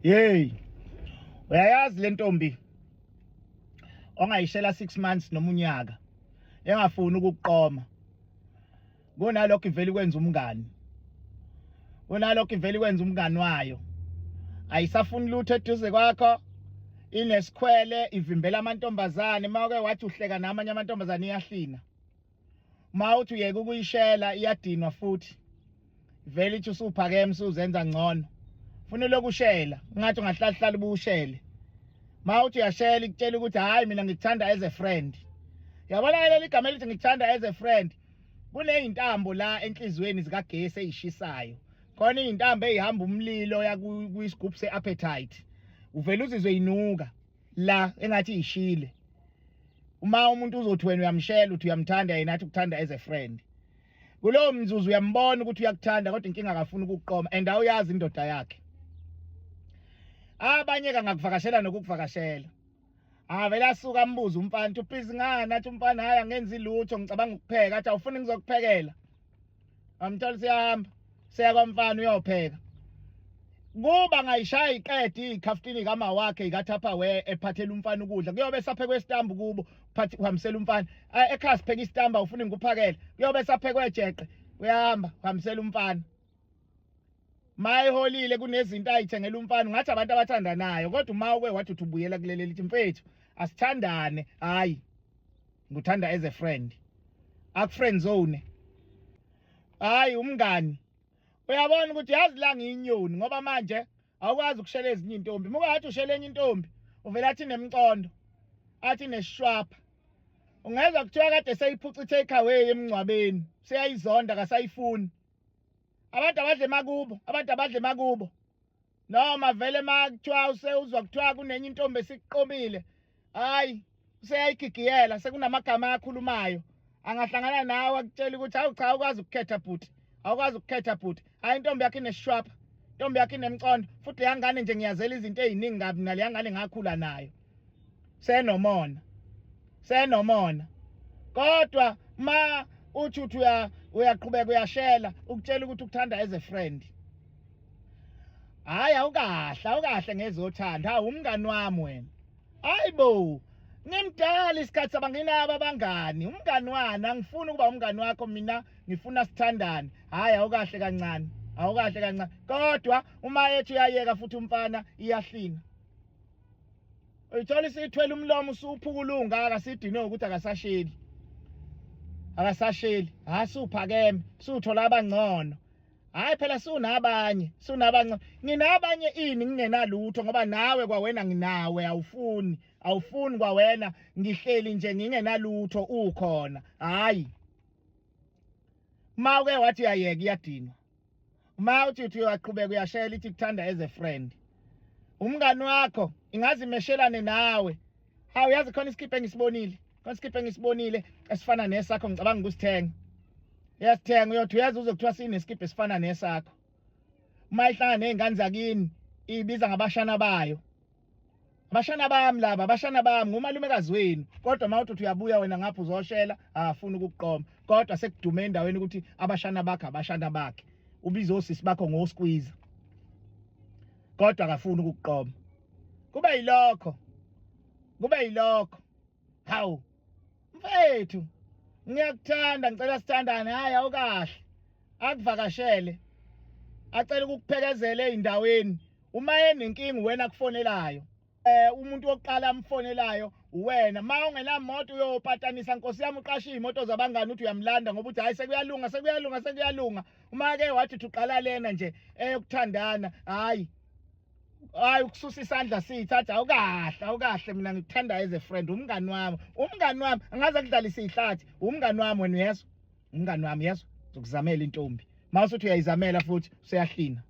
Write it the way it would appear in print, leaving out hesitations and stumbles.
Hey. Uyayazi lentombi ongayishela 6 months noma unyaka engafuni ukukuqoma. Kunalokho ivele kwenza umngani. Kunalokho ivele kwenza umngani wayo. Ayisafuni lutho eduze kwakho. Inesikhwele ivimbela amantombazane mawuke wathi uhleka namanye amantombazane iyahlina. Uma uthi uyeka ukuyishela iyadinwa futhi. Vele ithi usuphakeme usuzenza ngcono. Funa lokushela, ungathi ungahlala hlala ubushele. Ma uthi uyashela ikutshela ukuthi hayi mina ngikuthanda as a friend. Yabona leli gama elithi ngikuthanda as a friend. Kunezintambo la enhlizweni zikagesi ezishisayo. Khona izintambo ezihamba umlilo ya kwisigubhu seappetite. Uvela uzizwe inuka la engathi ishile. Uma umuntu uzothi wena uyamshela uthi uyamthanda yena athi ukuthanda as a friend. Kulowo mzuzu uyambona ukuthi uyakuthanda kodwa inkinga akafuni ukukuqoma and awuyazi indoda yakhe. Abanye kangakuvakashela nokukuvakashela. Avele asuka ambuze umfana uthi ubhizi ngani athi umfana hayi angenzi lutho ngicabanga ukupheka athi awufuni ngizokuphekela. Amthola siyahamba siya kwamfana uyopheka. Kuba ngayishaya iqede ikhaftini kama wakhe ikaTupperware ephathela umfana ukudla kuyobe saphekwe isitambu kubo phathi uhambisela umfana ekhaya sipheka isitambu awufuni ngikuphakele kuyobe saphekwe jeqe uyahamba uhambisela umfana mayiholile kunezinto ayithengela umfana ngathi abantu abathandanayo kodwa uma uke wathi uthi ubuyela kuleli lithi mfethu asithandane hayi ngikuthanda as a friend aku friend zone hayi umngani uyabona ukuthi yazi la ngiyinyoni ngoba manje awukwazi ukushela ezinye intombi muka wathi ushela enye intombi uvela athi nemcondo athi neshwapha ungezwa kuthiwa kade seyiphuca i-take away emngcwabeni seyayizonda kasayifuni abantu abadle makubo abantu abadle makubo noma vele makuthiwa usewuzwa kuthiwa kunenye intombi esikuqomile hayi useyayigigiyela sekunamagama akhulumayo angahlangana nawe akutshela ukuthi hawu cha awukwazi ukukhetha bhuti awukwazi ukukhetha bhuti hayi intombi yakhe ineshwapha intombi yakhe inemcondo futhi leya ngane nje ngiyazela izinto ey'ningi kabi naleya ngane ngakhula nayo senomona senomona kodwa ma uthi uthi uyaqhubeka uyashela ukutshela ukuthi ukuthanda as a friend hayi awukahle awukahle ngezothando hawu umngani wami wena hayibo ngimdala isikhathi sabanginabo abangani umngani wani angifuni ukuba umngani wakho mina ngifuna sithandane hayi awukahle kancane awukahle kancane kodwa uma ethi uyayeka futhi umfana iyahlina uyithola isithwele umlomo usuphukula ungaka sidinwe ukuthi akasasheli akasasheli hayi suphakeme suthola abangcono hayi phela sunabanye sunabanye nginabanye ini ngingenalutho ngoba nawe kwawena nginawe awufuni awufuni kwawena ngihleli nje ngingenalutho ukhona hayi uma uke wathi uyayeka iyadinwa uma uthi uthi uyaqhubeka uyashela ithi kuthanda as a friend umngani wakho ingaze imeshelane nawe hawu yazi khona isikipha engisibonile khona isikipha engisibonile esifana nesakho ngicabanga ukusithenga uyasithenga uyothi uyazi uze kuthiwa sinesikipha esifana nesakho uma ihlangana ney'ngane zakini ibiza ngabashana bayo abashana bami laba abashana bami ngumalumekazi wenu kodwa uma uthi uyabuya wena ngapha uzoshela akafuni ukukuqoma kodwa sekudume endaweni ukuthi abashana bakhe abashana bakhe ubiza osisi bakho ngoskwiza kodwa akafuni ukukuqoma kube yilokho kube yilokho hawu mfethu ngiyakuthanda ngicela sithandane hayi awukahle akuvakashele acela ukukuphekezela ezindaweni uma enenkinga wena kufonelayo eh umuntu wokuqala amfonelayo uwena ma ungenamoto uyopatanisa nkosi yami uqashe iy'moto zabangani uthi uyamlanda ngoba uthi hhayi sekuyalunga sekuyalunga sekuyalunga uma ke wathi uthi uqala lena nje eyokuthandana hhayi hayi ukususa isandla sithatha awukahle awukahle mina ngikuthanda as a friend umngani wami umngani wami angaze akudlalise ihlathi umngani wami wena uyezwa umngani wami uyezwa ngizokuzamela intombi mawusuthi uyayizamela futhi useyahlina.